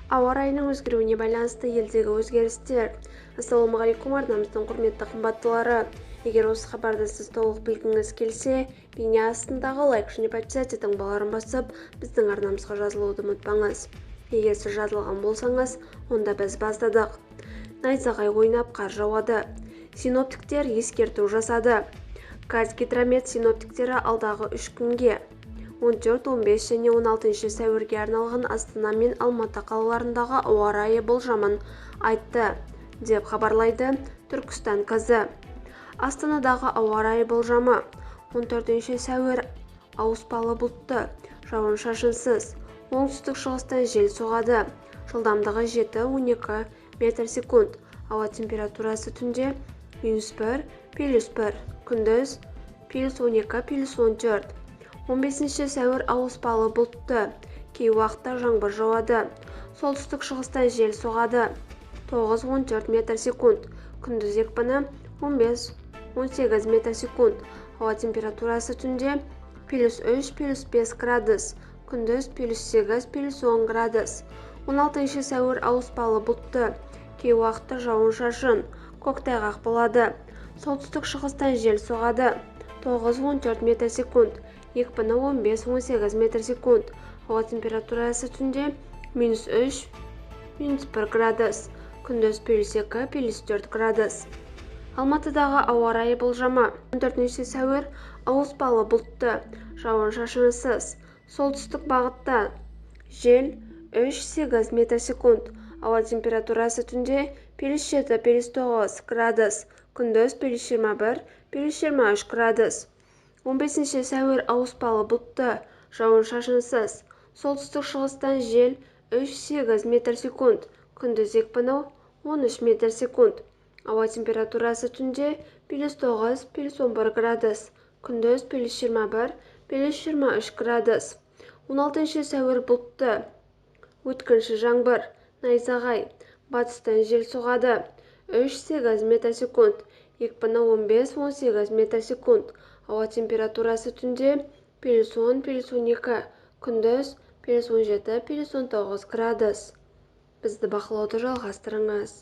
Ауа райының өзгеруіне байланысты елдегі өзгерістер. Ассалаумағалейкум, арнамыздың құрметті қымбаттылары. Егер осы хабарды сіз толық білгіңіз келсе, бейне астындағы лайк және подписаться таңбаларын басып, біздің арнамызға жазылуды ұмытпаңыз. Егер сіз жазылған болсаңыз, онда біз бастадық. Найзағай ойнап, қар жауады. Синоптиктер ескерту жасады. Қазгидромет синоптиктері алдағы 3 күнге 14, 15 және 16 сәуірге арналған Астана мен Алматы қалаларындағы ауа райы болжамын айтты, деп хабарлайды Түркістан КЗ. Астанадағы ауа райы болжамы: 14 сәуір ауыспалы бұлтты, жауын-шашынсыз, оңтүстік шығыстан жел соғады, жылдамдығы 7-12 метр секунд. Ауа температурасы түнде -1, +1, күндіз +12, +14. 15 сәуір ауыспалы бұлтты, кей уақытта жаңбыр жауады, солтүстік шығыстан жел соғады, 9-14 метр секунд, күндіз екпіні 15-18 метр секунд. Ауа температурасы түнде +3, +5 градус, күндіз +8, +10 градус. 16 сәуір ауыспалы бұлтты, кей уақытта жауын-шашын, көктайғақ болады, солтүстік шығыстан жел соғады, 9-14 метр секунд, екпіні 15-18 метр секунд. Ауа температурасы түнде -3, -1 градус, күндіз +2, +4 градус. Алматыдағы ауа райы болжамы: 14 сәуір ауыспалы бұлтты, жауын-шашынсыз, солтүстік бағытта жел 3-8 метр секунд. Ауа температурасы түнде +7, +9 градус, күндіз +21, +23 градус. 15 сәуір ауыспалы бұлтты, жауын-шашынсыз, солтүстік шығыстан жел 3-8 метр секунд, күндіз екпіні 13 метр секунд. Ауа температурасы түнде +9, +11 градус, күндіз +21, +23 градус. 16 сәуір бұлтты, өткінші жаңбыр, найзағай, батыстан жел соғады, 3-8 метр секунд, екпіні 15-18 метр секунд. Ауа температурасы түнде +10, +12, күндіз +17, +19 градус. Бізді бақылауды жалғастырыңыз.